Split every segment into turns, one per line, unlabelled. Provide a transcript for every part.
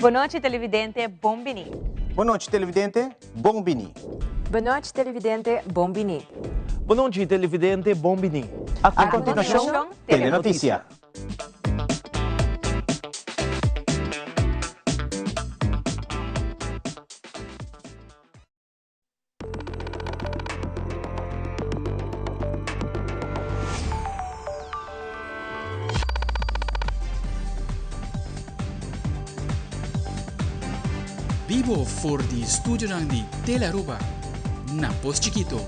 Bon nochi televidente, bon bini.
Bon nochi televidente, bon bini.
Bon nochi televidente, bon bini.
Bon nochi televidente, bon bini.
A continuacion, Telenoticia.
Bibo for di studionan di Telearuba na Pos Chikito.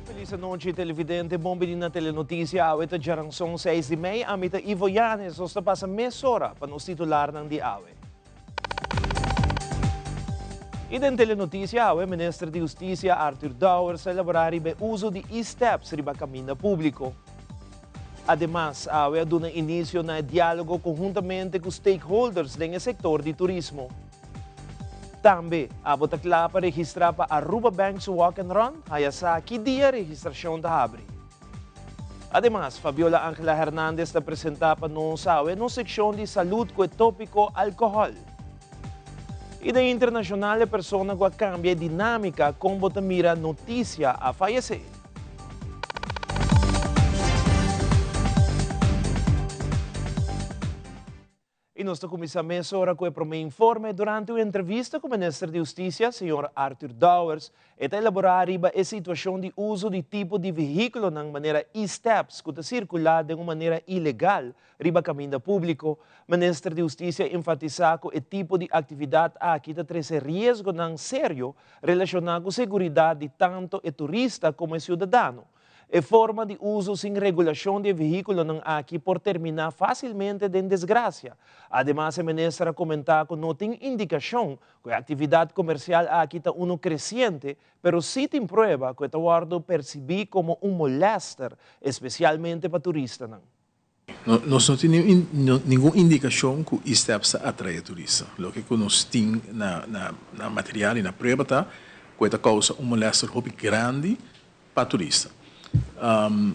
Feliz anochi televidente, bon bini na Telenoticia. Awe ta djaranson 6 di mei. Ami ta Ivo Yanes. Nos ta pasa mesora pa nos titularnan di awe. I den Telenoticia awe Minister di Husticia Arthur Dowers a elabora riba e uso di e-steps riba caminda publico. Ademas, awe a duna inicio na e dialogo conhuntamente cu stakeholders den e sector di turismo. Tambe, abo ta cla pa registra pa Aruba Bank su Walk and Run? Haya sa ki dia registracion ta habri. Ademas, Fabiola Angela Hernandez ta presenta pa nos awe nos seccion di salud cu e topico alcohol. Y den internacional e persona cu a cambia e dinamica con bo ta mira noticia a fayece. Y nos ta cuminsa mesora cu e prome informe durante un entrevista cu Minister di Husticia, señor Arthur Dowers. E ta elabora riba e situacion di uso di tipo di vehiculonan manera e-steps cu ta circula den un manera ilegal riba caminda publico. Minister di Husticia enfatisa cu e tipo di actividad aki ta trece riesgonan serio relaciona cu seguridad di tanto e turista como e ciudadano. E forma di uso sin regulashon di e vehíkulonan aki por terminá fásilmente den desgrasia. Ademas e minister a komentá ku no tin indikashon ku e aktividat komersial aki ta unu kresiente, pero sí tin prueba ku e ta wòrdu persibí komo un molèster, espesialmente pa turistanan.
Nos no tin ningun indikashon ku e-steps ta atraé turista. Loke ku nos tin na material i na prueba ta ku e ta kousa un molèster hopi grandi pa turista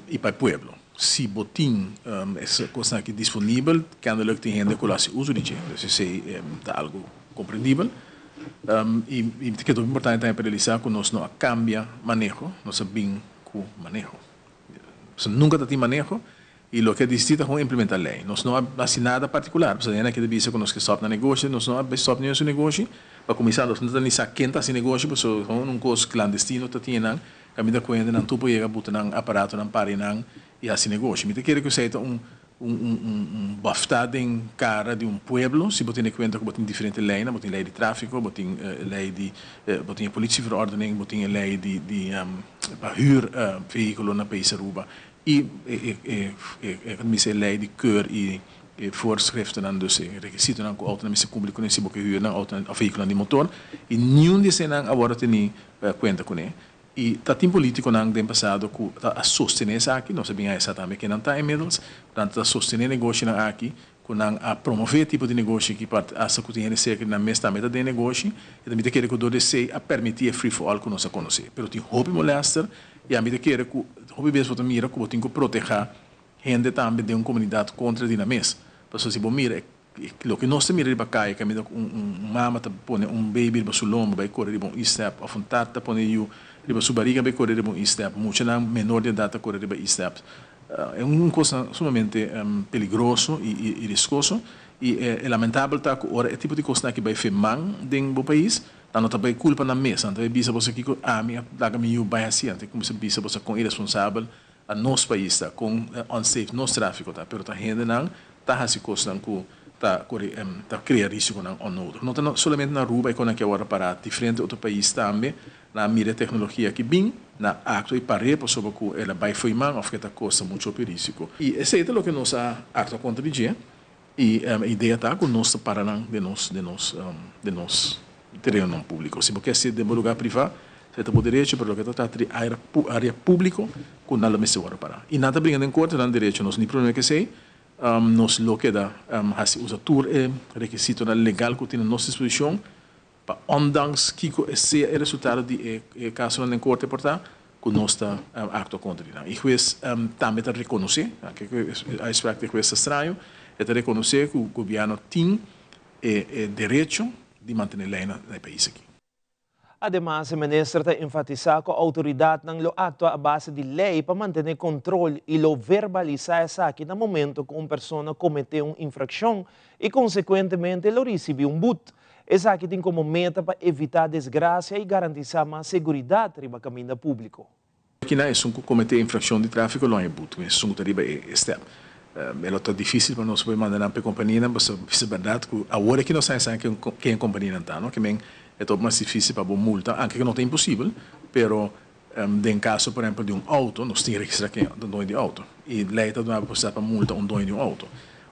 i pa e pueblo. Si bo tin e kosnan aki disponibel, kennelijk tin hende ku lo hasi uso di dje. Dus esei ta algu komprendibel. I mi ta kere hopi importante tambe pa realisá ku nos no a kambia maneho, nos a bin ku maneho. Pasobra nunka ta tin maneho i loke a disití ta kon implementá lei. Nos no a hasi nada partikular. Pasobra hende a keda bisa ku nos ke stòp na negoshi. Nos no a bai stòp niun su negoshi. Pa kuminsá nos no ta ni sa ken ta hasi negoshi pasobra kon un kos klandestino ta tin einan kaminda ku hendenan tur por yega buta nan aparatonan para einan i hasi negoshi. Mi ta kere ku esei ta un un bòftá den kara di un pueblo si bo tene kuenta ku bo tin diferente leinan, bo tin lei di tráfiko, bo tin lei di bo tin e politieverordening, bo tin e lei di di pa hür vehíkulo na pais Aruba i e e e e mester e lei di keur i e voorschriftennan dus e rekisitonan ku outonan mester kumpli kuné si bo ke hür nan outonan òf vehíkulonan di motor i niun di eseinan a wòrdu tení kuenta kuné. I ta tin politiconan den pasado cu ta a sostene esaki, nos a bin a esa tambe ken nan ta inmiddels, cu nan ta sostene negoshinan aki, cu nan a promove e tipo di negoshi aki pa hasta cu tin hende cerca di nan mes tambe ta den negoshi, i ta mi ta kere cu door di esey a permiti e free for all cu nos a conoce. Pero tin hopi molester i ami ta kere cu hopi bes bo ta mira cu bo tin cu proteha hende tambe den un comunidad contra di nan mes, pasobra si bo mira e Loke nos ta mira riba kaya kaminda ku un mama ta pone un baby riba su lomba bai kore riba un e-step òf un tata ta pone yu riba su bariga bai kore riba un e-step, muchanan menor di edat ta kore riba e-step. E un kosnan sumamente peligroso i riskoso i e lamentabel ta ku ora e tipo di kosnan aki bai fe man den bo pais nan no ta bai kulpa nan mes, nan ta bai bisa boso kiko ami a laga mi yu bai hasi, nan ta kuminsá bisa boso kon iresponsabel A nos pais ta con unsafe nos trafico ta, pero ta hendenan ta haci cosnan cu ta core ta crea risiconan onnodig. No ta solamente na Aruba e conan aki a worde para, diferente otro pais tambe nan a mira e tecnologia aki bin na actua y par'e pasobra cu el a bay fo'i man of cu e ta costa mucho hopi risico. Y esey ta loke nos a actua contra di dje. Y e idea ta cu nos ta para nan den nos den nos den nos terenonan publico. Si bo kier haci den bo lugar priva, esei ta bo derecho, pero loke ta trata di area area publico cu nan lo mester worde para. Y nan ta bringa den corte nan derecho, nos ni problema cu esei, nos lo keda haci usa tur e requisitonan legal cu tin na nos disposicion Pa ondanks kiko e sea e resultado di e kasonan den korte por ta ku nos ta aktua kontra di nan. E hues tambe ta rekonosé, ke ku e uitspraak di e hues ta straño, e ta rekonosé ku gobièrnu tin e derecho di mantené lei na e pais aki.
Ademas, e minister ta enfatisá ku outoridatnan lo aktua a base di lei pa mantené kontrol i lo verbalisá esaki na momento ku un persona kometé un infrakshon i konsekuentemente lo risibí un but. Esaki tin komo meta pa evitá desgrasia i garantisá mas seguridat riba kaminda públiko.
Kina esun ku kometé infrakshon di tráfiko lo haña but, esun ku ta riba e stèp. E lo ta difísil pa nos por manda nan pa e kompanianan pasobra bisa bèrdat ku awor aki nos haña sa ken e kompanianan ta, no? Ke men e ta hopi mas difísil pa bo multa, anke ku no ta imposibel, pero den kaso por ehèmpel di un outo nos tin registrá ken ta doño di outo i lei ta duna bo posibilidat pa multa un doño di un outo.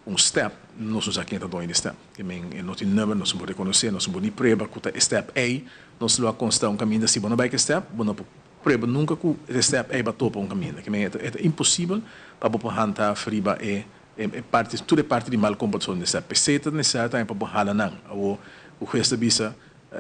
Un stèp nos no sa ken ta doño di stèp, ke men e no tin nùmber, nos no por rekonosé, nos no por ni prueba ku ta e stèp ei, nos lo a konstá un kaminda si bo no bai ku e stèp bo no por Prueba nunka ku e stèp ei ba topa un kaminda. Ke men e ta imposibel pa bo por handhaaf riba e e parti tur e parti di mal komportashon den stèp. P'esei ta nesesario tambe pa bo hala nan. Awor ku hues ta bisa,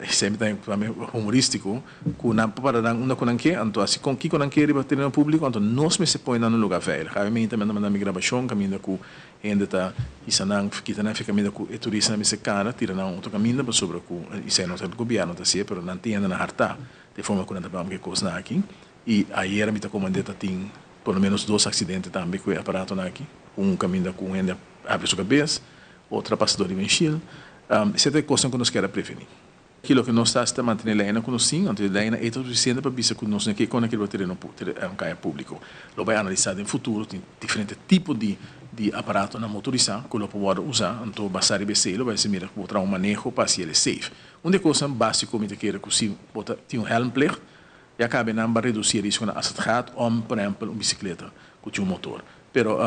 esei mi ta tambe humoristiko, ku nan por para nan unda ku nan ke, anto hasi kon kiko nan ke riba tereno públiko, anto nos mester pone nan na un lugar veilig. Awe mi tambe ta manda mi grabashon kaminda ku hende ta hisa nan, kita nan fi kaminda ku e turistanan mester kana, tira nan un otro kaminda pasobra ku esei no ta gobièrnu ta hasié, pero nan tin hende nan hartá. Di forma ku nan ta bam ku e kosnan aki. I ayera mi ta komand'é ta tin por lo menos dos aksidente tambe ku e aparatonan aki. Un kaminda ku un hende a habri su kabes, otro a pasa dor di winshil. Esei ta e kosnan ku nos kier a prevení. Ki loke nos ta hasi ta mantené leinan ku nos tin, anto e leinan ei ta sufisiente pa bisa ku nos no ke kona kere tereno kaya públiko. Lo bai analisá den futuro, tin diferente tipo di di aparatonan motorisá ku lo por wòrdu usá, anto basá riba esei lo bai hasi mira ku bo traha un maneho pa hasi el e safe. Un di e kosnan básiko mi ta kere ku si bo ta tin un helmplicht, ya kabe nan ba redusí e riskonan as het gaat om, por ehèmpel, un bisikleta ku tin un motor. Pero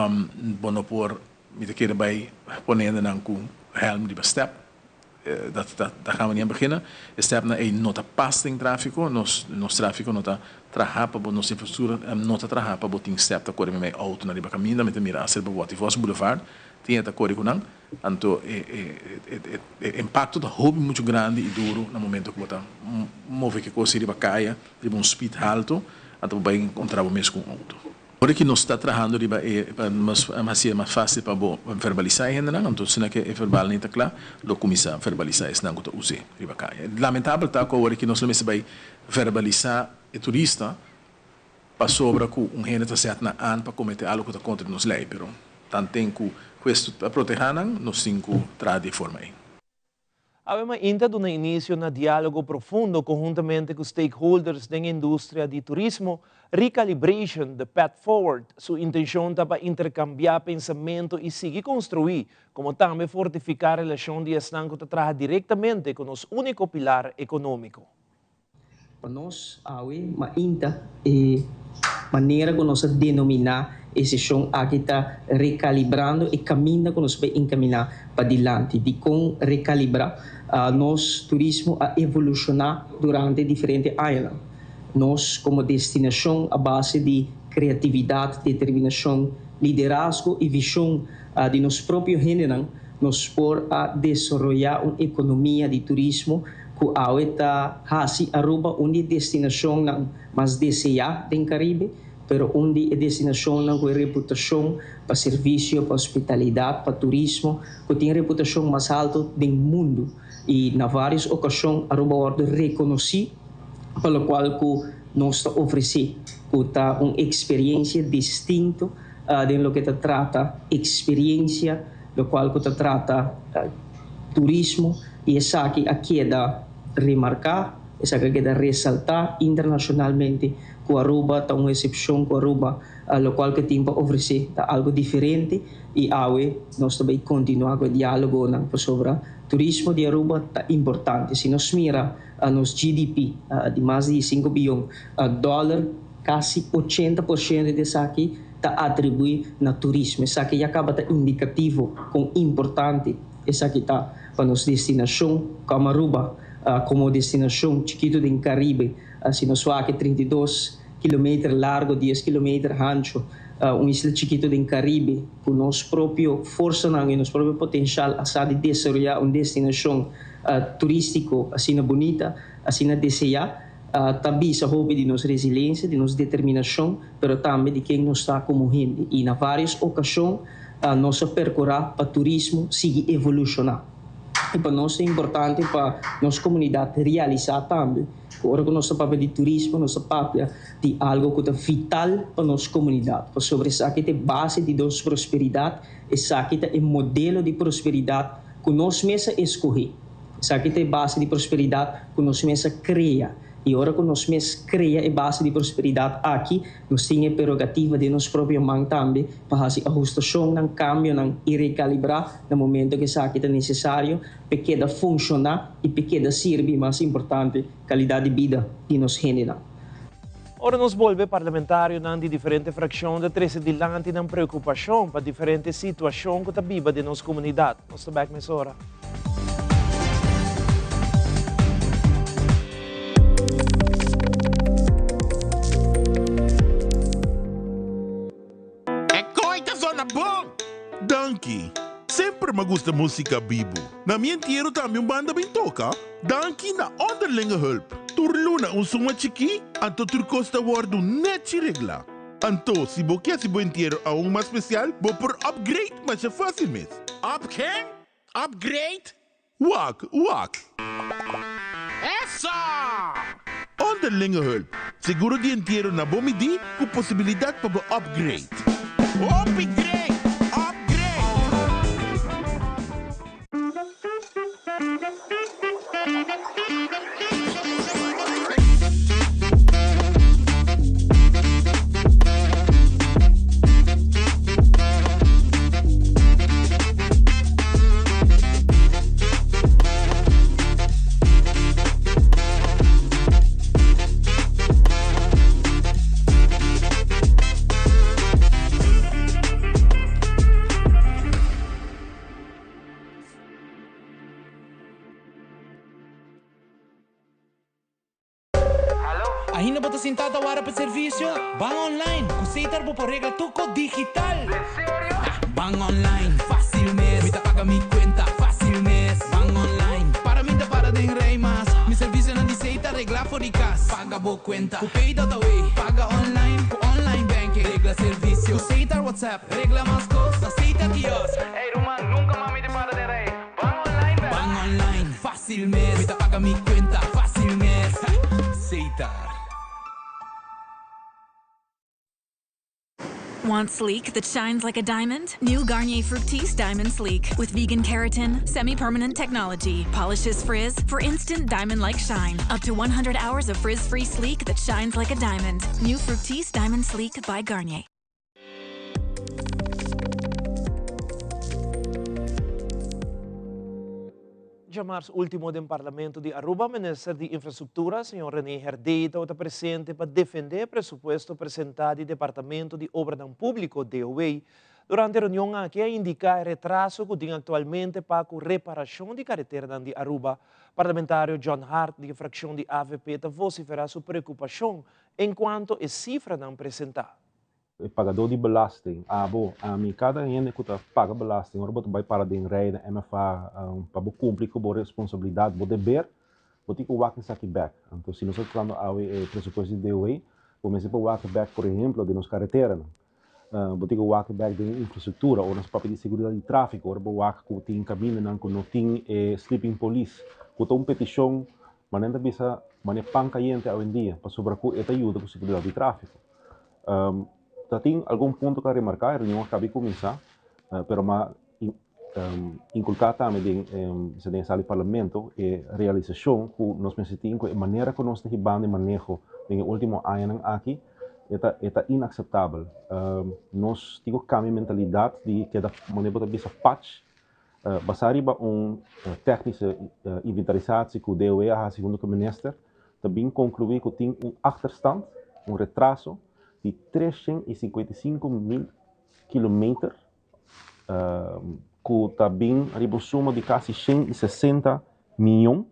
bo no por, mi ta kere bai pone hendenan ku hèlm riba stèp, dat dat daar gaan we niet aan beginnen. E stèpnan ei no ta pas den tráfiko, nos nos tráfiko no ta traha pa bo, nos infrastruktura no ta traha pa bo tin stèp ta kore meimei outonan riba kaminda. Mi ta mira as riba Watty Vos Boulevard tin e ta kore ku nan. Anto e impacto ta hopi mucho grandi y duro na momento cu bo ta move ki cos riba caya riba un speed halto anto bo bay encontra bo mes cu un auto. Ora ki nos ta trahando riba e pa nos haci'e mas facil pa bo verbalisa e hendenan anto asina ke e verbal ni ta cla lo cuminsa verbalisa esnan cu ta us'e riba caya. Lamentabel ta cu awor ki nos lo mester bay verbalisa e turista Pasobra ku un hende ta sèt nan aan pa kometé algu ku ta kontra di nos lei, pero tanten ku hues ta protehá nan, nos tin ku traha di e forma ei.
Awe mainta duna inisio na diálogo profundo konhuntamente ku stakeholders den e industria di turismo, Recalibration, The Path Forward. Su intenshon ta pa interkambiá pensamentu i sigui konstruí, komo tambe fortifiká relashon di esnan ku ta traha direktamente ku nos úniko pilar ekonómiko.
Pa nos awe mainta e manera ku nos a denominá e seshon aki ta rekalibrando e kaminda ku nos bai enkaminá padilanti. Dikon rekalibrá? Nos turismo a evolushoná durante diferente añanan. Nos komo destinashon a base di kreatividat, determinashon, liderazgo i vishon di nos propio hendenan nos por a desaroyá un ekonomia di turismo ku awe ta hasi Aruba un di e destinashonnan mas deseá den Karibe, pero un di e destinashonnan ku e reputashon pa servisio, pa hospitalidat, pa turismo, ku tin e reputashon mas haltu den mundu. I na vários okashon Aruba a wòrdu rekonosí pa lokual ku nos ta ofresé, ku ta un eksperiensia distinto den loke ta trata eksperiensia, lokual ku ta trata turismo. I esaki a keda remarká, esaki a keda resaltá internashonalmente ku Aruba ta un esepshon, ku Aruba lokual ke tin pa ofresé ta algu diferente i awe nos ta bai kontinuá ku e diálogonan pasobra turismo di Aruba ta importante. Si nos mira nos GDP di mas di sinku biyon dòler, kasi 80% di esaki ta atribuí na turismo. Esaki ya kaba ta indikativo kon importante esaki ta pa nos destinashon komo Aruba komo destinashon chikitu den Karibe. Si nos wak e 32 kilometer largo, 10 kilometer hancho, un isla chikitu den Karibe ku nos propio forsanan i nos propio potenshal a sa di desaroyá un destinashon turístiko asina bunita, asina deseá, ta bisa hopi di nos resilensia, di nos determinashon, pero tambe di ken nos ta komo hende. I na vários okashon nos a perkurá pa turismo sigui evolushoná. I pa nos ta importante pa nos komunidat realisá tambe ku ora ku nos ta papia di turismo nos ta papia di algu ku ta vital pa nos komunidat, pasobra esaki ta e base di nos prosperidat, esaki ta e modelo di prosperidat ku nos mes a eskohé, esaki ta e base di prosperidat ku nos mes a krea. I ora ku nos mes krea e base di prosperidat aki, nos tin e prerogativa den nos propio man tambe pa hasi ahustashonnan, kambionan i rekalibrá na momento ku esaki ta nesesario p'e keda funshoná i p'e keda sirbi, mas importante, kalidat di bida di nos hendenan.
Ora nos bolbe, parlamentarionan di diferente frakshon ta trese dilanti nan preokupashon pa diferente situashon ku ta biba den nos komunidat. Nos ta bèk mesora.
E koe ta zona bon! Danki! Semper m'a gusta musica bibu. Na mi entiero tambe un banda bin toca. Danki na Onderlinge Hulp. Tur luna un suma chikí, anto tur kos ta wòrdu nèchi reglá. Anto, si bo ke hasi bo entiero aun mas spesial, bo por upgrade masha fásil mes.
Up ken? Upgrade?
Wak, wak.
Eso!
Onderlinge Hulp, seguro di entiero na bo midí ku posibilidat pa bo upgrade.
Hopi great! Upgrade!
Ainda bo ta sintá ta wara pa servisio? Ban online! Ku Setar bo por regla tur kos digital! Ban online, fásil mes! Mi ta paga mi kuenta, fásil mes! Ban online, para mi ta para den rei mas! Mi servisionan di Setar reglá for di kas! Paga bo kuenta ku Pay.away! Paga online ku online banking! Regla servisio ku Setar WhatsApp! Regla mas kos na Setar kiosk!
Ey ruman, nunka mas mi ta para den rei! Ban online bek!
Ban online, fácil mes. Mi ta paga mi cuenta, fácil mes. Setar.
Want sleek that shines like a diamond? New Garnier Fructis Diamond Sleek with vegan keratin, semi-permanent technology, polishes frizz for instant diamond-like shine. Up to 100 hours of frizz-free sleek that shines like a diamond. New Fructis Diamond Sleek by Garnier.
Djamars ultimo den Parlamento di Aruba, Minister di Infrastructura, señor René Herdé tabata presente pa defende e presupuesto presenta di Departamento di Obranan Publico, DOW. Durante e reunion aki a indica e retraso cu tin actualmente pa cu reparacion di careteranan di Aruba. Parlamentario John Hart di e fraccion di avp ta vocifera su preocupacion encuanto e cifranan presenta.
E pagadó di belasting, abo, ami, kada hende ku ta paga belasting, ora bo ta bai para den rei na MFA pa bo kumpli ku bo responsabilidat, bo deber, bo tin ku wak esaki bèk. Anto si nos ta tratando awe e presupuesto di DOE, bo mester por wak bèk, por ehemplo, den nos kareteranan. Bo tin ku wak bèk den e infrastruktura, ora nos papia di seguridat di tráfiko, ora bo wak ku tin kamindanan ku no tin e sleeping police, ku ta un petishon, manera nan ta bisa, manera pan kayente awendia, pasobra ku e ta yuda ku seguridat di tráfiko. Ta tin algun punto ku a remarká, e reunion a kaba di kuminsá, pero m'a inkulká tambe den den e sala di parlamento e realisashon ku nos mester tin ku e manera ku nos ta hibando e maneho den e último añanan aki e ta e ta inakseptabel. Nos tin ku kambia e mentalidat di keda manera bo ta bisa patch basá riba un tèknische inventarisatie ku DOE a hasi huntu ku e minister. ta bin konkluí ku tin un achterstand, un retraso, di 355 mil kilometer, ku ta bin riba un suma di kasi 160 mion.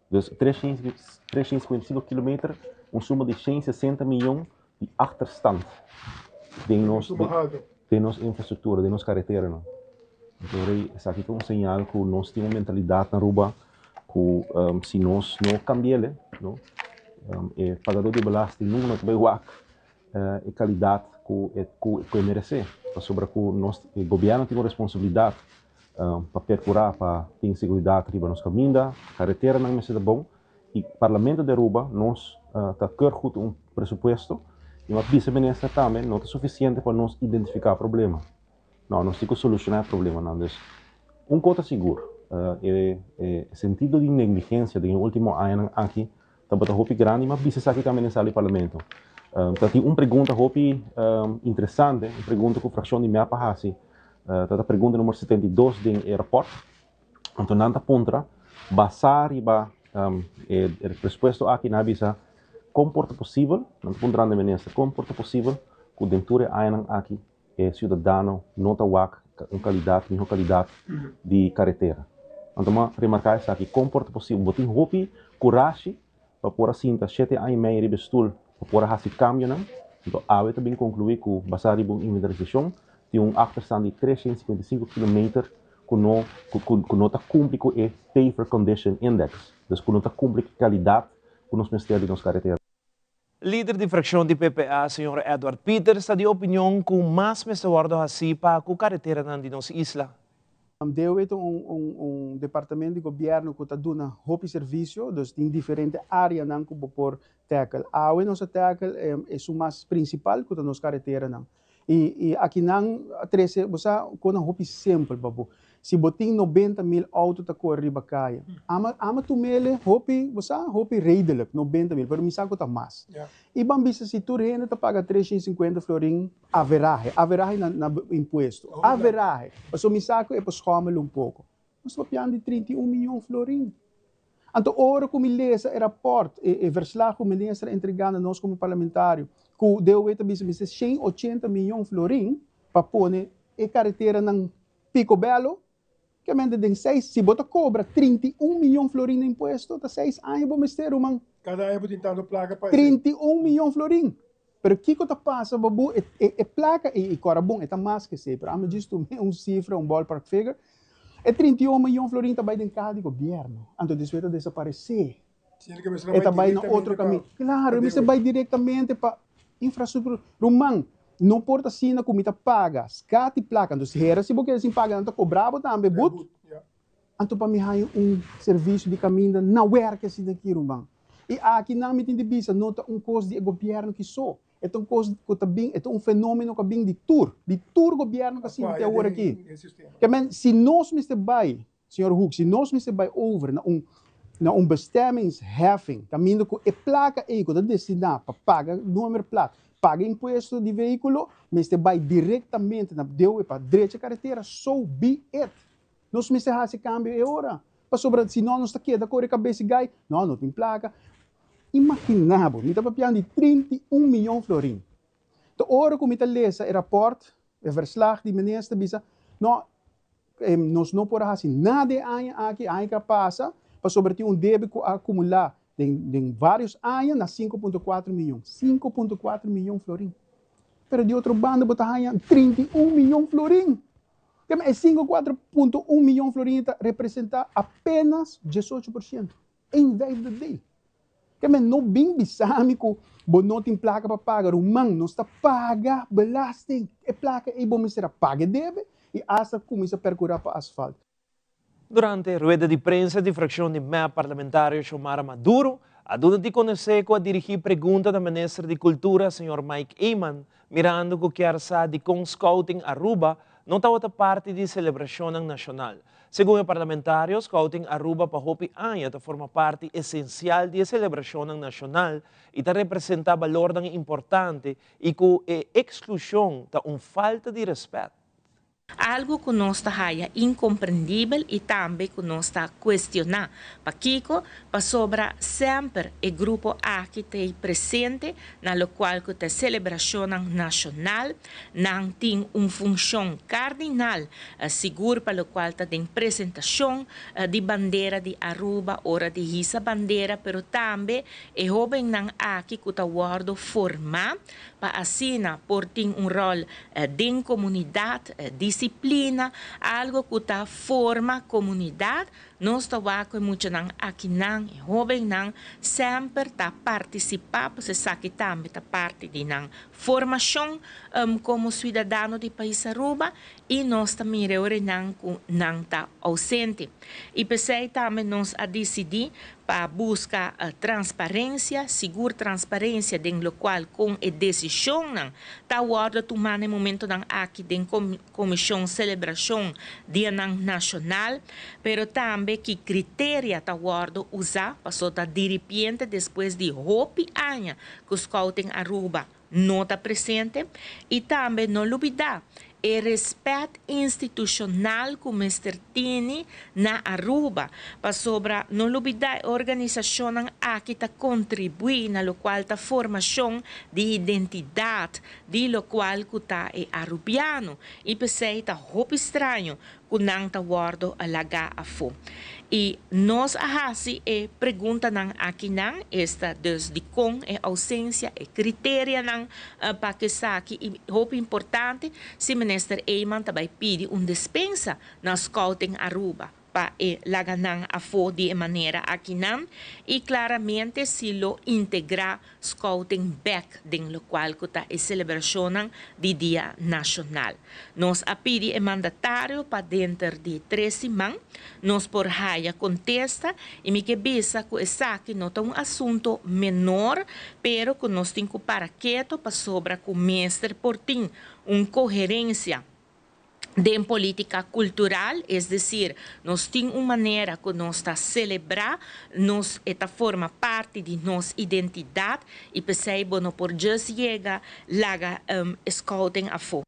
Dus 355 kilometer, un suma di 160 mion di achterstand den nos, den nos infrastruktura, den nos kareteranan. Anto esaki ta un señal ku nos tin un mentalidat na Aruba ku si nos no kambi'el, no, e pagadó di belasting nunka no ta bai wak e kalidat ku e ku e meresé. Pasobra ku nos, e gobièrnu tin un responsabilidat. Pa percura pa tin seguridad riba nos caminda, careteranan mester ta bon y Parlamento di Aruba nos ta keur goed un presupuesto y m'a bisa minister tambe no ta suficiente pa nos identifica problema, no, nos tin cu soluciona e problemanan. Dus un cos ta sigur, e sentido di negligencia den e ultimo añanan aki tabata hopi grandi, m'a bisa esaki tambe den sala di Parlamento. Ta tin un pregunta hopi interesante, un pregunta cu fraccion di mep a haci, Ta ta pregunta numero 72 den e rapport. Anto nan ta puntra, basá riba e presupuesto aki, nan a bisa kon por ta posibel, nan ta puntrando e minister, kon por ta posibel ku den tur e añanan aki e siudadano no ta wak un kalidat, miho kalidat di karetera. Anto mi a remarká esaki, kon por ta posibel, bo tin hopi kurashi pa por a sinta shete aña i mei riba e stul pa por a hasi kambionan, anto awe ta bin konkluí ku basá riba un inventarisashon tin un achterstand di 355 kilometer ku no ku no ta kumpli ku e Safer Condition Index, dus ku no ta kumpli ku e kalidat ku nos mester di nos karetera.
Lider di frakshon di PPA, señor Edward Pieters, ta di opinion ku mas mester wòrdu hasí pa ku kareteranan di nos isla.
DOW ta un departamento di gobierno cu ta duna hopi servicio, dus tin diferente areanan cu bo por tackle. Awe nos a tackle esun mas principal cu ta nos careteranan. Y akinan a trece, bo sa, conan hopi simpel pa bo. Si bo tin 90 mil auto ta core riba caya, ama ama tumele hopi, bo sa, hopi redelijk, 90 mil, pero mi sa cu ta mas. Y ban bisa si tur hende ta paga 350 florin Averahe, averahe na na impuesto. Averahe. Pasobra mi sa ku e por schommel un poko. Nos ta papiando di 31 miyon florin. Anto ora ku mi lesa e rapòrt, e e verslag ku minister a entregá na nos komo parlamentario, ku DOW ta bisa mester 180 miyon florin pa pone e kareteranan Picobello, Kemente den seis, si bo ta kobra 31 miyon florin na impuesto, ta seis aña bo mester, ruman.
Kada aña bo tin tantu plaka pa esei.
31 miyon florin. Pero kiko ta pasa bo bo e e plaka ei, i kora bon, e ta mas ke esei, pero ami djis tuma un sifra, un ballpark figure, e 31 miyon florin ta bai den kaha di gobièrnu, anto despues ta desaparesé. E ta bai na otro kaminda. Klaro, e mester bai direktamente pa infrastruktura. Ruman, no por ta asina ku mi ta paga skat di plaka. Anto si hera si bo keda sin paga, nan ta kobra bo tambe but. Anto pa mi haña un servisio di kaminda na wèrk asina aki, ruman. I aki nan mi tin di bisa, no ta un kos di e gobièrnu ki so. E ta un kos ku ta bin, e ta un fenomeno ku a bin di tur, di tur gobièrnu ku a sinti te awor aki. Ke men, si nos mester bai Señor Hoek, si nos mester bai over na un na un bestemmingsheffing, kaminda ku e plaka ei ku ta destiná pa paga nummerplaat, paga impuesto di vehíkulo, mester bai direktamente na DOW pa drecha karetera, so be it. Nos mester hasi e kambio e ora, pasobra si no nos ta keda kore kabes i gai, no, no tin plaka. Imaginá bo, mi ta papiando di 31 miyon florin. Ta ora ku mi ta lesa e rapòrt, e verslag di minister bisa, no, nos no por a hasi nada e aña aki, aña ku a pasa, pasobra tin un debe ku a akumulá den den vários aña na 5.4 miyon. 5.4 miyon florin. Pero di otro banda bo ta haña 31 miyon florin. E 5.4 miyon florin ta representá apenas 18%. Een vijfde deel. Ke men no bin bisa mi ku bo no tin plaka pa paga, ruman, nos ta paga belasting. E plaka ei bo mester a paga e debe i asta kuminsá perkurá pa asfalt.
Durante rueda di prensa di frakshon di mep parlamentario Xiomara Maduro a duna di konosé ku a dirigí pregunta na minister di Kultura señor Mike Eman mirando ku kier sa dikon Scouting Aruba no tabata parti di selebrashonnan nashonal. Segun e parlamentario, Scouting Aruba pa hopi aña ta forma parti esensial di e selebrashonnan nashonal i ta representá balornan importante i ku e eksklushon ta un falta di rèspèt.
Algo cu nos ta haya incomprendibel y tambe cu nos ta cuestiona. Pakico? Pasobra semper e grupo aki t'ey presente na locual cu ta e celebracionnan nacional. Nan tin un funcion cardinal, sigur pa locual ta den presentacion di bandera di Aruba, ora di hisa bandera, pero tambe e hobennan aki cu ta wordo forma. pa asina por tin un rol den comunidad, disciplina, algo cu ta forma comunidad. Nos ta wak cu e muchanan akinan, e hobennan, semper ta participa, pues esaki tambe ta parti di nan formacion como ciudadano di pais Aruba y nos ta mira ora nan cu nan ta ausente. Y p'esey tambe nos a dicidi pa busca transparencia, sigur transparencia den locual con e decisionnan ta wordo tuma na e momentonan aki den Comision Celebracion Dianan Nacional, pero tambe ki criteria ta wordo usa, paso ta diripiente despues di hopi aña cu Scouting Aruba no ta presente y tambe no lubida e respet institucional cu mester tini na Aruba, pasobra no lubida e organisacionnan aki ta contribui na locual ta formacion di identidad di locual cu ta e Arubiano y p'esey ta hopi straño cu nan ta wordo laga afo. Y nos a haci e preguntanan akinan, esta dus dicon e ausencia, e criterianan pa cu esaki y hopi importante si Minister Eman ta bay pidi un despensa na Scouting Aruba. pa e laga nan afó di e manera akinan i klaramente si lo integrá Scouting bèk den lokual ku ta e selebrashonnan di Dia Nashonal. Nos a pidi e mandatario pa denter di tres siman nos por haya kontesta i mi ke bisa ku esaki no ta un asunto menor pero ku nos tin ku para keto pasobra ku mester por tin un koherensia den politica cultural, es decir, nos tin un manera cu nos ta celebra, nos e ta forma parti di nos identidad y p'esey bo no por just yega laga scouting afo.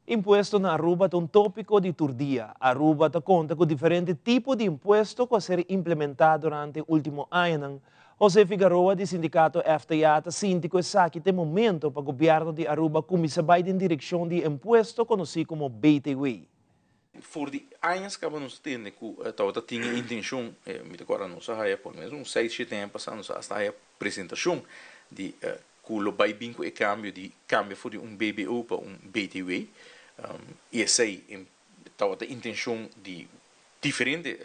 Impuesto na Aruba ta un topico di tur dia. Aruba ta conta cu diferente tipo di impuesto cu a ser implementa durante e ultimo añanan. José Figaroa di sindicato FTA ta sinti cu esaki ta e momento pa gobierno di Aruba cuminsa bay den direccion di e impuesto conoci como BTW.
For di añas caba nos ta tende cu tabata tin e intencion, mi ta acorda nos a haya por lo menos un seis shete aña pasa nos a hasta haya presentacion di cu lo bay bin cu e cambio di cambia for di un BBO pa un BTW y esey tabata intencion di Diferente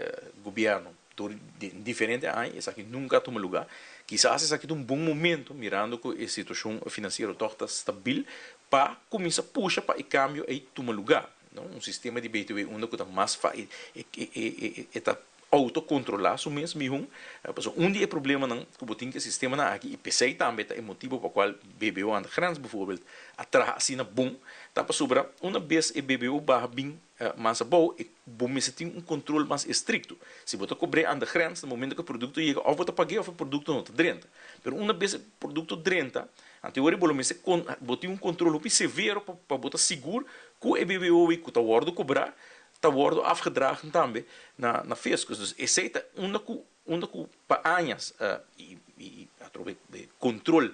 gobierno door den diferente aña esaki nunca a tuma lugar. Kisas esaki ta un bon momento mirando cu e situacion financiero toch ta stabil pa cuminsa pusha pa e cambio ey tuma lugar. No? Un sistema di BTW unda cu ta mas fa e e ta autocontrola su mes mihon. Pasobra un di e problemanan cu bo tin cu e sistemanan aki y pesey tambe ta e motibo pa cual BBO aan de grens bijvoorbeeld a traha asina bon ta pasobra una bes e BBO baha bin Mas abou, e bo mester tin un control mas estricto. Si bo ta cobr'é aan de grens, na momento cu e producto yega, of bo ta pag'é of e producto no ta drenta. Pero una bes e producto drenta, anto e ora bo lo mester con, bo tin un control hopi severo pa pa bo ta sigur cu e BBO cu ta wordo cobrá, ta wordo afgedragen tambe na na fiscus. Dus esey ta unda cu Unda ku pa añas i atrobe e kontrol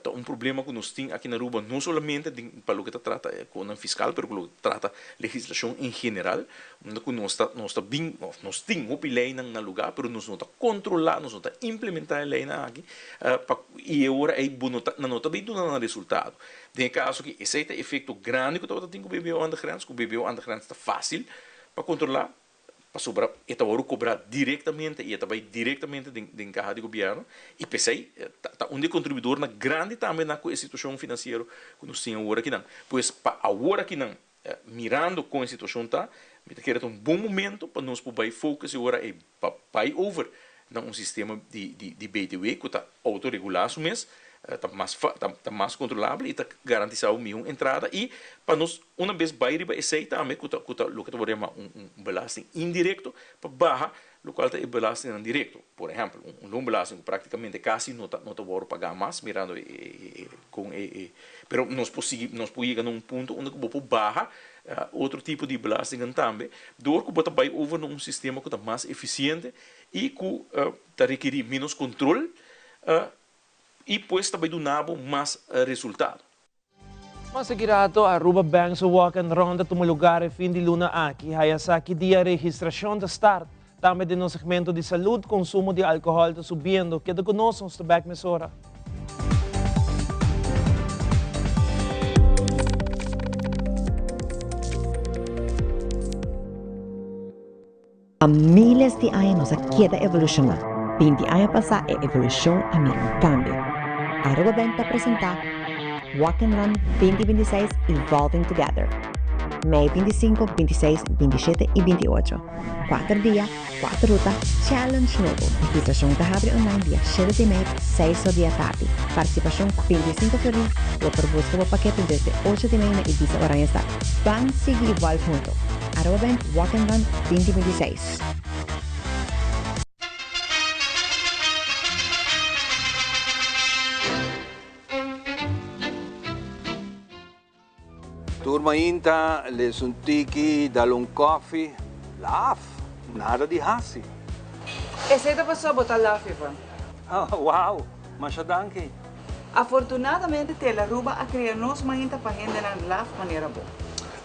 ta un problema ku nos tin aki na Aruba, no solamente den pa loke ta trata e konan fiskal, pero ku loke ta trata legislashon en general, unda ku nos ta nos ta bin òf nos tin hopi leinan na lugá, pero nos no ta kontrolá, nos no ta implementá e leinan aki pa i e ora ei bo no ta nan no ta bin duna nan resultado. Den e kaso aki esei ta e efekto grandi ku tabata tin ku BBO aan de grens, ku BBO aan de grens ta fásil pa kontrolá, Pasobra e ta wòrdu kobrá direktamente i e ta bai direktamente den den kaha di gobièrnu i p'esei ta ta un di e kontribuidornan grandi tambe na ku e situashon finansiero ku nos tin awor akinan. Pues pa awor akinan mirando kon e situashon ta, mi ta kere ta un bon momento pa nos por bai focus e ora ei pa bai over na un sistema di di di BTW ku ta outoregulá su mes, ta mas fa ta ta mas kontrolabel i ta garantisá un mihó entrada i pa nos una bes bai riba esei tambe ku ta ku ta loke ta wòrdu yamá un un belasting indirekto pa baha lokual ta e belastingnan direkto. Por ehèmpel un un loonbelasting ku praktikamente kasi no ta no ta wòrdu pagá mas mirando e e e kon e e pero nos por sigui nos por yega na un punto unda ku bo por baha otro tipo di belastingnan tambe dor ku bo ta bai over na un sistema ku ta mas efisiente i ku ta rekerí ménos kontrol i pues ta bai duna bo mas resultado.
Mas aki rato Aruba Bank su Walk and Run ta tuma lugar e fin di luna aki. Haya sa ki dia registracion ta start. Tambe den nos segmento di salud, consumo di alcohol ta subiendo. Keda cu nos, nos ta back mesora.
Pa miles di aña nos a keda evolushoná. 20 aña pasá e evolushon a mira un kambio. Aruba Bank ta presentá Walk and Run 2026 Evolving Together. Mei 25, 26, 27 i 28. Kuater dia, kuater ruta, challenge nobo. Registrashon ta habri online dia shete di mei pa seis or di atardi. Partisipashon 25 florin. Bo por buska bo pakete desde ocho di mei na Ibiza Oranjestad. Ban sigui evolve hunto. Aruba Bank Walk and Run 2026.
Tur mainta les un tiki, dal un koffie, laf, nada di hasi.
Esei ta pasobra bo ta laf, Ivan.
Wow, masha danki.
Afortunadamente Telaruba a crea nos mainta pa hendenan laf manera bo.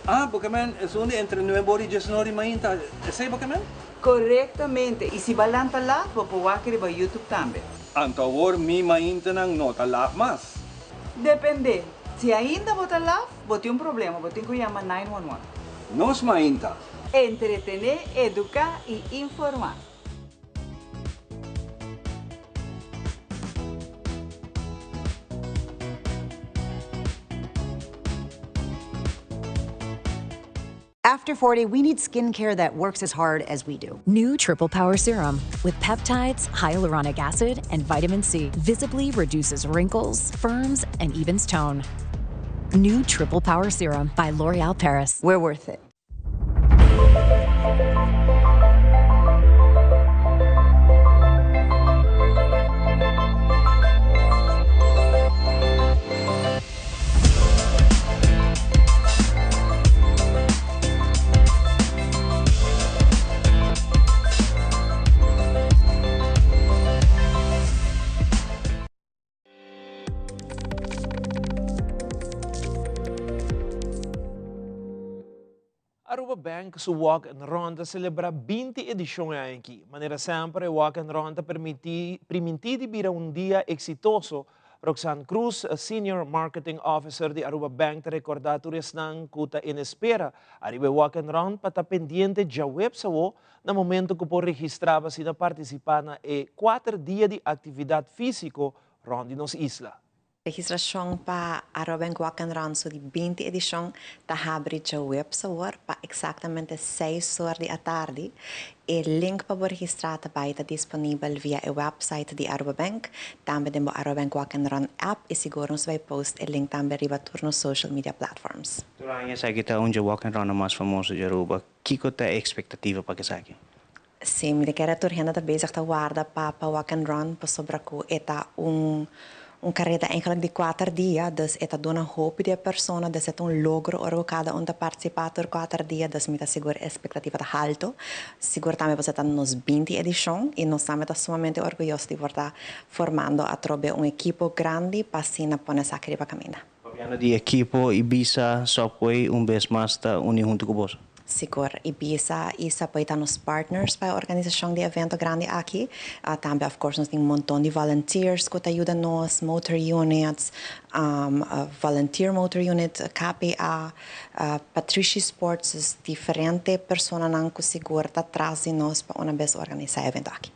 Ah, bo ke men esun di entre nuebe ora y diesnuebe ora di mainta, esei bo ke men?
Corectamente, y si ba lanta laf bo por wak riba YouTube tambe.
Anto awor mi maintanan no ta laf mas.
Depende, si ainda bo ta laf, bo tin un problema, bo tin cu yama 911.
Nos mainta.
Entretene, educa y informa.
After 40, we need skincare that works as hard as we do.
New Triple Power Serum with peptides, hyaluronic acid, and vitamin C visibly reduces wrinkles, firms, and evens tone. New Triple Power Serum by L'Oreal Paris.
We're worth it.
Aruba Bank su Walk and Run ta celebra 20 edicion e aña aki. Manera semper e Walk and Run ta permiti priminti di bira un dia exitoso Roxanne Cruz, Senior Marketing Officer di Aruba Bank ta recorda tur esnan cu ta en espera ariba e Walk and Run pa ta pendiente djaweps awo na momento cu por registra pa asina participa na e kuater dia di actividad fisico rond di nos isla.
Registrashon pa Aruba Bank Walk and Run su di 20 edishon ta habri djaweps awor pa eksaktamente seis or di atardi. E link pa bo registrá ta bai ta disponibel via e website di Aruba Bank, tambe den bo Aruba Bank Walk and Run app i sigur nos bai post e link tambe riba tur nos social media platforms.
Tur aña esaki ta un dje Walk and Runnan mas famoso di Aruba. Kiko ta e ekspektativa pa esaki?
Sí, mi ta kere tur hende ta bezig ta warda pa pa Walk and Run pasobra ku e ta un un kareda eigenlijk di kuater dia, dus e ta duna hopi di e persona, dus e ta un logro ora ku kada un ta partisipá tur kuater dia, dus mi ta sigur e espektativa ta haltu. Sigur tambe pasobra ta nos 20 edishon i nos tambe ta sumamente orguyoso di por ta formando atrobe un ekipo grandi pa asina pone esaki riba kaminda.
Papiando di ekipo, Ibiza, Subway un bes mas ta uni huntu ku boso.
Sigur, Ibiza i Subway ta nos partners pa e organisashon di evento grandi aki. Tambe of course nos tin un monton di volunteers ku ta yuda nos, motor units, volunteer motor unit, KPA, Patrishi Sports, dus diferente personanan ku sigur ta tras di nos pa una bes organisá e evento aki.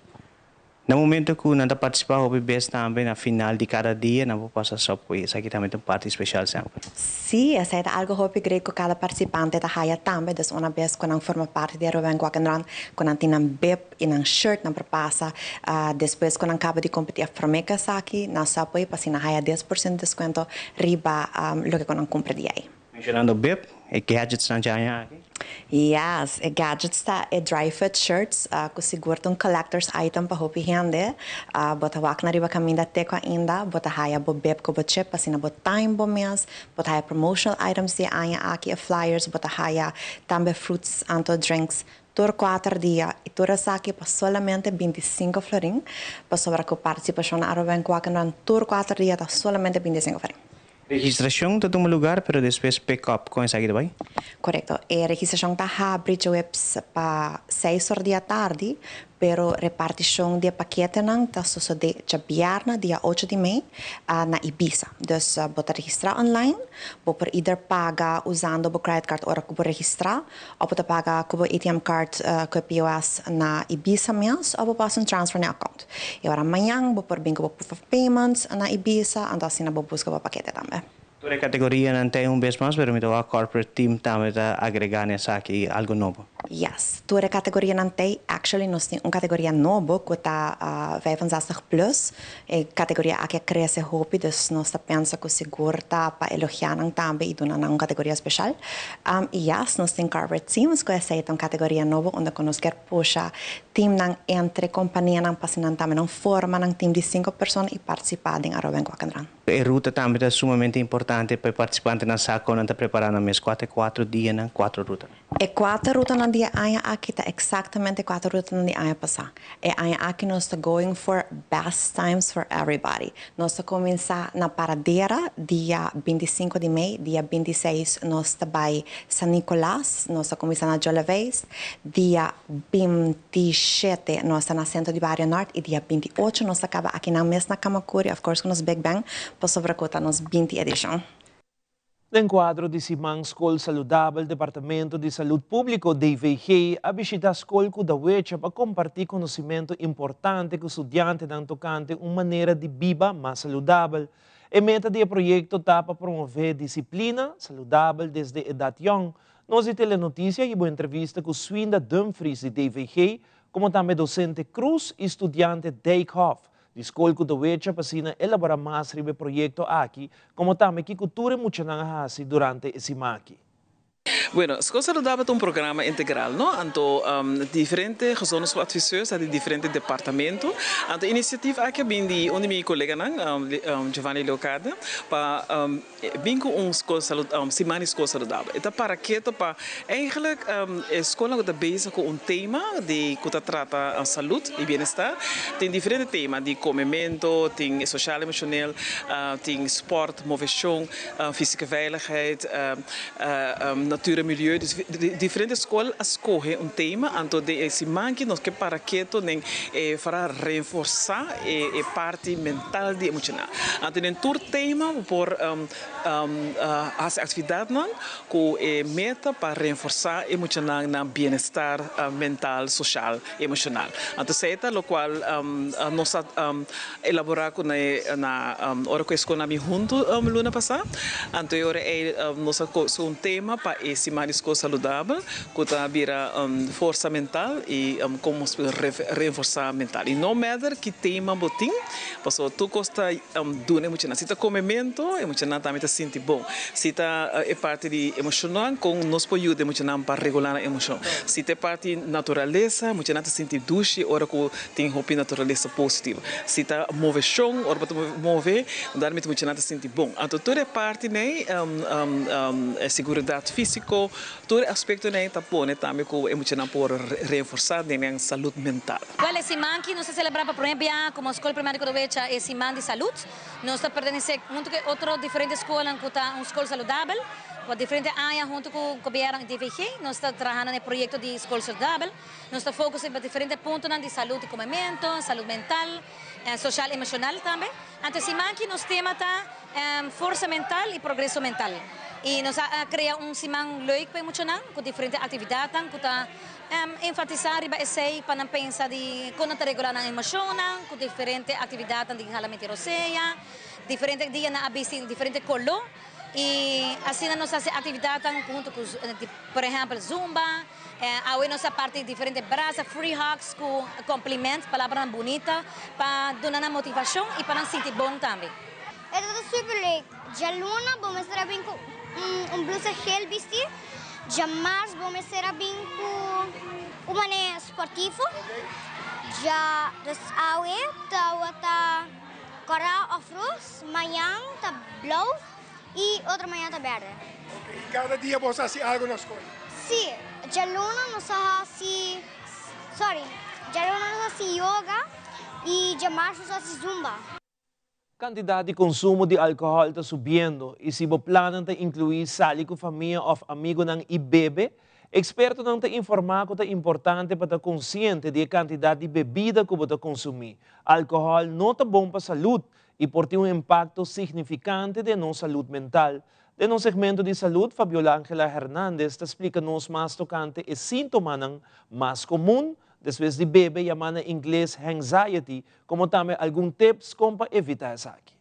Na momento ku nan ta partisipá hopi bes tambe na final di kada dia nan por pasa Subway. Esaki tambe ta un parti speshal semper.
Sí, esei ta algu hopi great ku kada partisipante ta haya tambe. Dus una bes ku nan forma parti di Aruba Bank Walk and Run, ku nan tin nan bib i nan shirt nan por pasa despues ku nan kaba di kompetí òf promé ku esaki na Subway pa asina haya 10% deskuento riba loke ku nan kumpra di ei.
Mencionando bib, e gadgets nan dja aña aki?
Yes, e gadgets ta e dry fit shirts cu sigur ta un collectors item pa hopi hende. Bo ta wak na riba caminda te cu ainda bo ta haya bo bib cu bo chip asina bo time bo mes, bo ta haya promotional items di e aña aki, e flyers, bo ta haya tambe fruits anto drinks tur cuater dia y tur esaki pa solamente 25 florin, pasobra cu participacion na Aruba Bank Walk and Run tur cuater dia ta solamente 25 florin.
Registrashon ta tuma lugar pero despues pick up kon esaki ta bai?
Korekto. E registrashon ta habri djaweps pa seis or di atardi, Pero reparticion di e paketenan ta sosode djabièrnè dia ocho di mei na Ibisa. Dus bo ta registrá online, bo por either paga usando bo credit card ora ku bo registrá òf bo ta paga ku bo ATM card ku e POS na Ibisa mes òf bo por hasi un transfer na e account. I ora mañan bo por bin ku bo proof of payment na Ibisa anto asina bo buska bo pakete tambe.
Tur e categorianan ta un bes mas, pero mi ta wak corporate team tambe ta agrega na esaki algo nobo.
Yes, tur e categorianan ta. Actually nos tin un categoria nobo cu ta 65 plus. E categoria aki a crece hopi, dus nos ta pensa cu sigur ta pa elogia nan tambe y duna nan un categoria special. Y yes, nos tin corporate teams cu esey ta un categoria nobo unda cu nos kier pusha teamnan entre companianan pa asina nan tambe nan forma nan team di cinco persona y participa den Aruba Bank Walk and Run.
E ruta tambe ta sumamente importante pa e partisipantenan sa kon nan ta prepará nan mes kua ta e kuatro dianan, kuatro rutanan.
E kuater rutanan di e aña aki ta eksaktamente e kuater rutanan di aña pasá. E aña aki nos ta going for best times for everybody. Nos ta kuminsá na Paradera dia 25 di mei, dia 26 nos ta bai San Nicolas, nos ta kuminsá na Joleveis, dia 27 nos ta na Centro di Bario Nort y dia 28 nos ta caba akinan mes na Camacuri, of course cu nos Big Bang, pasobra cu ta nos 20 edicion.
Den cuadro di Siman Scol Saludabel, Departamento di Salud Publico, DVG, a bishita scol cu Dawecha pa comparti conocimento importante cu studiantenan tocante un manera di biba mas saludabel. E meta di e proyecto ta pa promove disciplina saludabel desde edad yong. Nos di Telenoticia hiba un entrevista cu Swinda Dumfries di DVG, como tambe docente Cruz y studiante Dijkhoff di Scol cu ta wecha pa asina elabora mas riba e proyecto aki, como tambe kico tur e muchanan a haci durante e siman aki.
Bueno, Scol Saludabel ta un programa integral, no? Anto diferente gezondheidsadviseurs ta di diferente departamento. Anto e iniciativa aki a bin di un di mi coleganan, Giovanni Leocadia, pa Bin ku un skol salud siman di skol saludabel. E ta para keto pa eigenlijk e skolnan ku ta bezig ku un tema di ku ta trata salud i bienestar. Tin diferente tema di komemento, tin sosial emoshonel, tin spòrt, moveshon, fysische veiligheid, natuur en milieu. Dus diferente skol a skohe un tema anto den e siman aki nos ke para keto den e para reforsá e parti mental di e muchanan. Anto den tur tema bo por hasi aktividatnan ku e meta pa renforsá e muchanan nan bienestar mental, soshal, emoshonal. Anto esei ta lokual nos a elaborá ku na ora ku e skolnan a bin huntu luna pasá. Anto e ora ei nos a kosi un tema pa e siman di skol saludabel ku ta bira forsa mental i kon nos por renforsá mental. I no matter ki tema bo tin. Pasobra tur kos ta duna e muchanan. Si ta komementu, e muchanan tambe ta sinti bon. Si ta e parti di emoshonnan, kon nos por yuda e muchanan pa regulá nan emoshon. Si ta e parti naturalesa, e muchanan ta sinti dushi ora ku tin hopi naturalesa positivo. Si ta moveshon, ora bo ta move, daarmee e muchanan ta sinti bon. Anto tur e partinan ei, e seguridat físiko, Tur e aspektonan ei ta pone tambe ku e muchanan por reforsá den nan salud mental.
Wèl, e siman ki nos ta selebrá pa promé bia komo Skol Primario Kudawecha e siman di salud. Nos ta pertenesé huntu ku e otro diferente skolnan ku ta un skol saludabel. Pa diferente aña huntu ku gobièrnu i DVG nos ta trahando na e proyekto di skol saludabel. Nos ta focus riba diferente puntonan di salud di komementu, salud mental, soshal emoshonal tambe. Anto e siman ki nos tema ta Forsa mental i progreso mental. I nos a krea un siman leuk pa e muchanan ku diferente aktividatnan ku ta enfatisá riba esei pa nan pensa di kon nan ta regulá nan emoshonnan ku diferente aktividatnan di hala miti rosea, diferente dia nan a bisti diferente koló i asina nos hasi aktividatnan huntu ku por ehèmpel zumba, awe nos a parti diferente brasa, free hugs ku kompliment, palabranan bunita pa duna nan motivashon i pa nan sinti bon tambe.
E ta super leuk. Djaluna bo mester a bin ku un blusa geel bisti. Djamars bo mester a bin ku un manera sportivo. Dja dus awe tawata kòrá òf ros, mañan ta blou i otro mañan ta bèrdè.
Oke, i kada dia bo sa hasi algu na skol?
Sí, djaluna nos a hasi, sorry, djaluna nos a hasi yoga i djamars nos a hasi zumba.
Kantidat di konsumo di alkohòl ta subiendo i si bo plannan ta inkluí sali ku famia òf amigunan i bebe, Ekspertonan ta informá ku ta importante pa ta konsiente di e kantidat di bebida ku bo ta konsumí. Alkohòl no ta bon pa salud i por tin un impakto signifikante den nos salud mental. Den nos segmento di salud, Fabiola Angela Hernandez ta splika nos mas tokante e síntomanan mas komun despues di bebe yamá na ingles hangxiety, komo tambe algun tips kon pa evitá esaki.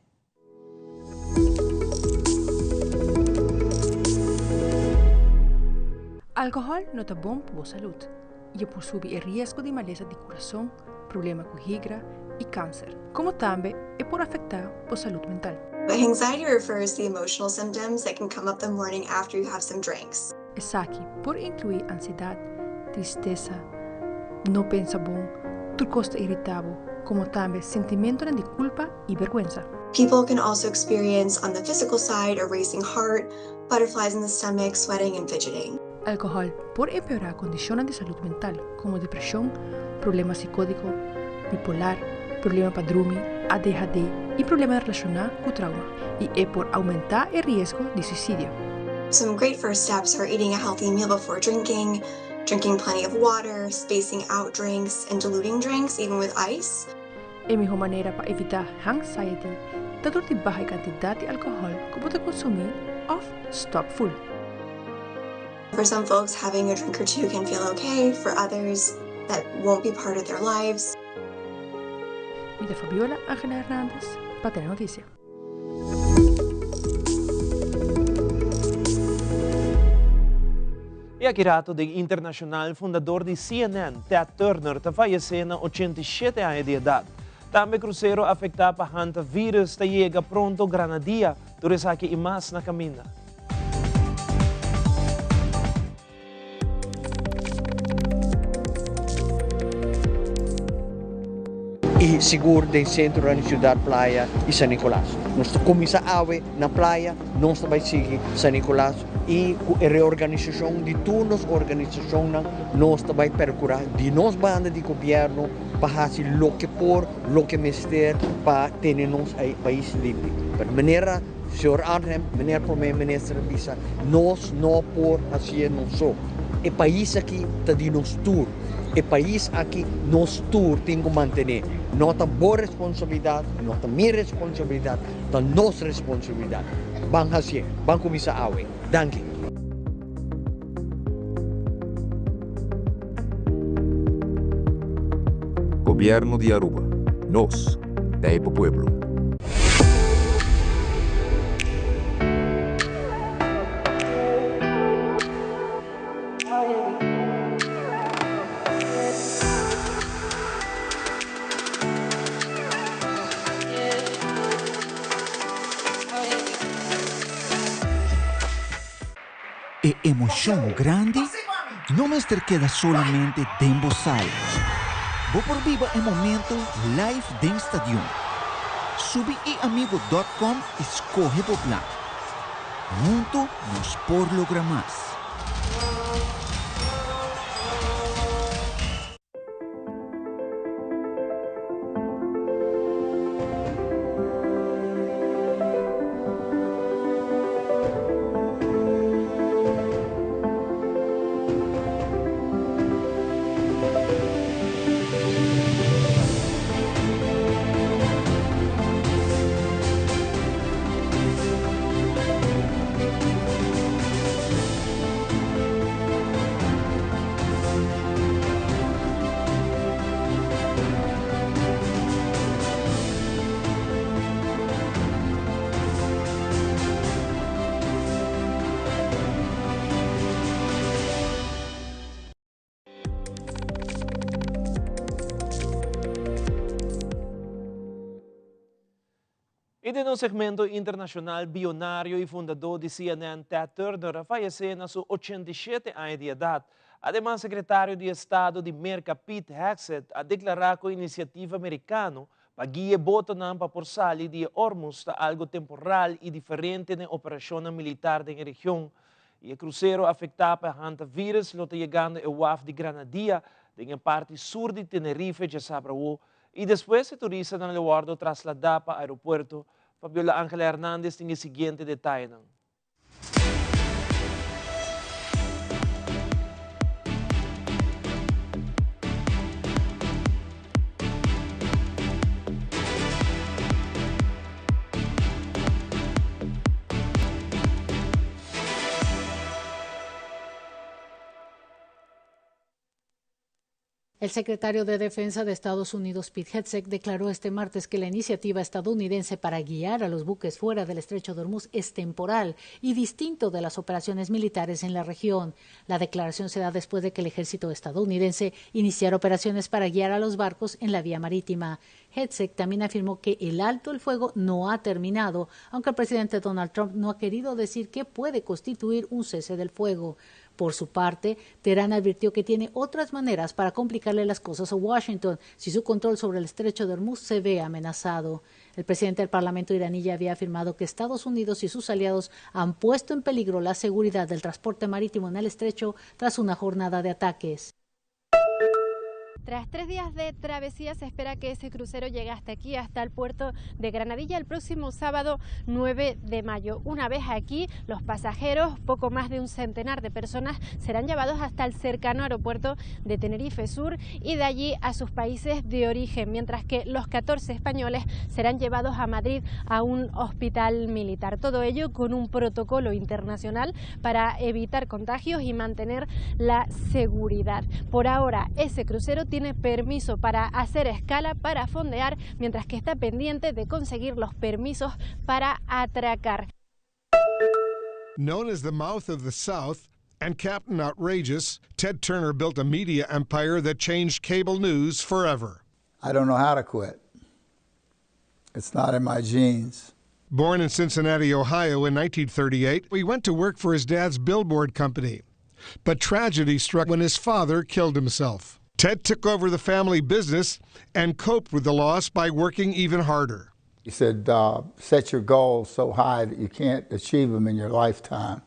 Alcohol no ta bon pa bo salud y e por subi e riesgo di malesa di curason, problema cu higra y cancer, como tambe e por afecta bo salud mental.
But anxiety refers to the emotional symptoms that can come up the morning after you have some drinks.
Esaki por inclui ansiedad, tristesa, no pensa bon, tur cos ta irita bo, como tambe sentimentonan di culpa y berguensa.
People can also experience on the physical side a racing heart, butterflies in the stomach, sweating and fidgeting.
Alcohol por empeora condicionnan di salud mental como depresion, problema psicótico, bipolar, problema pa drumi, ADHD y problema relaciona cu trauma, y e por aumenta e riesgo di suicidio.
Some great first steps are eating a healthy meal before drinking, drinking plenty of water, spacing out drinks and diluting drinks even with ice.
E mihó manera pa evitá hangxiety ta dor di baha e kantidat di alkohòl ku bo ta konsumí òf stòp ful.
For some folks having a drink or two can feel okay, for others that won't be part of their lives.
Mi ta Fabiola Angela Hernandez pa Telenoticia.
E aki rato den internacional fundador di CNN, Ted Turner, ta fayece na 87 aña di edad. Tambe crucero afecta pa hantavirus ta yega pronto Granadilla. Tur esaki y mas na caminda.
Y sigur den centronan di Ciudad Playa y San Nicolas. Nos ta cuminsa awe na Playa, nos ta bay sigui San Nicolas y cu e reorganisacion di tur nos organisacionnan nos ta bay percura di nos banda di gobierno pa haci loke por, loke mester pa tene nos pais limpi. Pero manera Señor Arnhem, meneer Prome Minister a bisa, nos no por hacié nos so. E pais aki ta di nos tur. E pais aki nos tur tin cu mantené. No ta bo responsabilidad, no ta mi responsabilidad, ta nos responsabilidad. Ban hacié, ban cuminsa awe. Danki.
Gobierno di Aruba. Nos ta e pa pueblo.
E emocion grandi no mester keda solamente den bo sala. Bo por biba e momento live den stadion. Subi eamigo dot com y scoge bo plan. Hunto nos por logra mas.
I den nos segmento internashonal, bionario i fundadó di CNN Ted Turner a fayesé na su 87 aña di edat. Ademas sekretario di Estado di Merka Pete Hegseth a deklará ku e inisiativa merikano pa guia e botonan pa por sali di e Ormuz ta algu temporal i diferente na e operashonnan militar den e region. I e krusero afektá pa e hantavirus lo ta yegando e waf di Granadilla den e parti sur di Tenerife djasabra awo. I despues e turistanan lo wòrdu trasladá pa aeropuerto. Fabiola Angela Hernandez tin e siguiente detayenan.
El secretario de Defensa de Estados Unidos, Pete Hegseth, declaró este martes que la iniciativa estadounidense para guiar a los buques fuera del estrecho de Hormuz es temporal y distinto de las operaciones militares en la región. La declaración se da después de que el ejército estadounidense iniciara operaciones para guiar a los barcos en la vía marítima. Hegseth también afirmó que el alto el fuego no ha terminado, aunque el presidente Donald Trump no ha querido decir que puede constituir un cese del fuego. Por su parte, Teherán advirtió que tiene otras maneras para complicarle las cosas a Washington si su control sobre el estrecho de Hormuz se ve amenazado. El presidente del Parlamento iraní ya había afirmado que Estados Unidos y sus aliados han puesto en peligro la seguridad del transporte marítimo en el estrecho tras una jornada de ataques.
Tras tres días de travesía se espera que ese crucero llegue hasta aquí, hasta el puerto de Granadilla, el próximo sábado 9 de mayo. Una vez aquí, los pasajeros, poco más de un centenar de personas, serán llevados hasta el cercano aeropuerto de Tenerife Sur y de allí a sus países de origen, mientras que los 14 españoles serán llevados a Madrid a un hospital militar. Todo ello con un protocolo internacional para evitar contagios y mantener la seguridad. Por ahora, ese crucero tiene permiso para hacer escala, para fondear, mientras que está pendiente de conseguir los permisos para atracar.
Known as the mouth of the South and Captain Outrageous, Ted Turner built a media empire that changed cable news forever.
I don't know how to quit. It's not in my genes.
Born in Cincinnati, Ohio in 1938, he went to work for his dad's billboard company. But tragedy struck when his father killed himself. Ted took over the family business and coped with the loss by working even harder.
He said, uh, set your goals so high that you can't achieve them in your lifetime.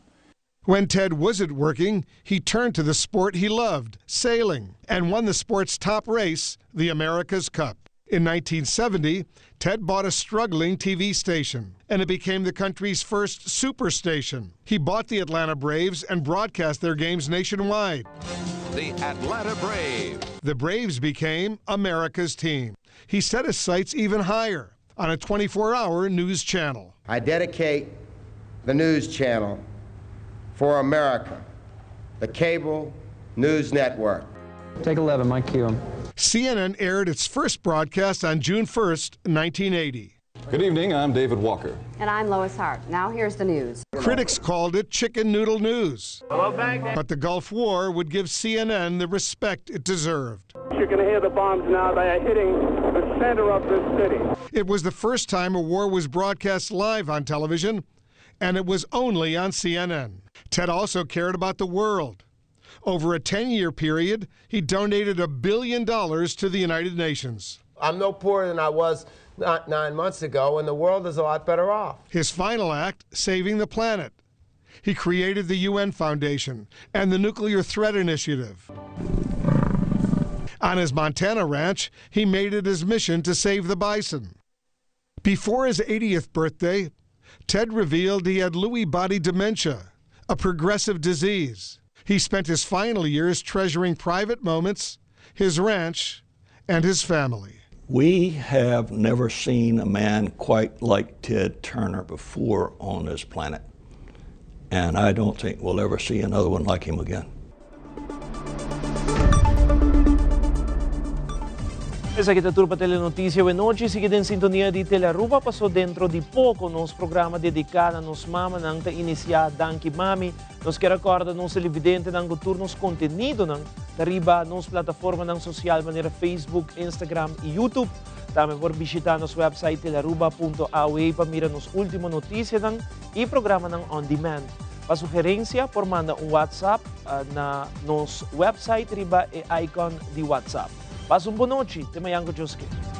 When Ted wasn't working, he turned to the sport he loved, sailing, and won the sport's top race, the America's Cup. In 1970, Ted bought a struggling TV station, and it became the country's first superstation. He bought the Atlanta Braves and broadcast their games nationwide.
The Atlanta Braves.
The Braves became America's team. He set his sights even higher on a 24 hour news channel.
I dedicate the news channel for America, the cable news network.
Take 11, Mike Cue.
CNN aired its first broadcast on June 1st, 1980.
Good evening, I'm David Walker.
And I'm Lois Hart. Now here's the news.
Critics called it chicken noodle news.
Hello, Baghdad.
But the Gulf War would give CNN the respect it deserved.
You can hear the bombs now. They are hitting the center of this city.
It was the first time a war was broadcast live on television, and it was only on CNN. Ted also cared about the world. Over a 10 year period, he donated a billion dollars to the United Nations.
I'm no poorer than I was not nine months ago, and the world is a lot better off.
His final act, saving the planet. He created the UN Foundation and the Nuclear Threat Initiative. On his Montana ranch, he made it his mission to save the bison. Before his 80th birthday, Ted revealed he had Lewy body dementia, a progressive disease. He spent his final years treasuring private moments, his ranch, and his family.
We have never seen a man quite like Ted Turner before on this planet. And I don't think we'll ever see another one like him again.
Esaki ta tur pa Telenoticia awe nochi. Sigui den sintonia di Telearuba paso dentro di poco nos programa dedica na nos mamanan ta inicia Danki Mami. Nos kier a corda nos televidentenan cu tur nos contenidonan ta riba nos plataformanan social manera Facebook, Instagram y YouTube. Tambe por bishita nos website telearuba punto aw pa mira nos ultimo noticianan y programanan on demand. Pa sugerencia por manda un WhatsApp na nos website riba e icon di WhatsApp. Pasa un bon nochi, te mañan cu Dios ke.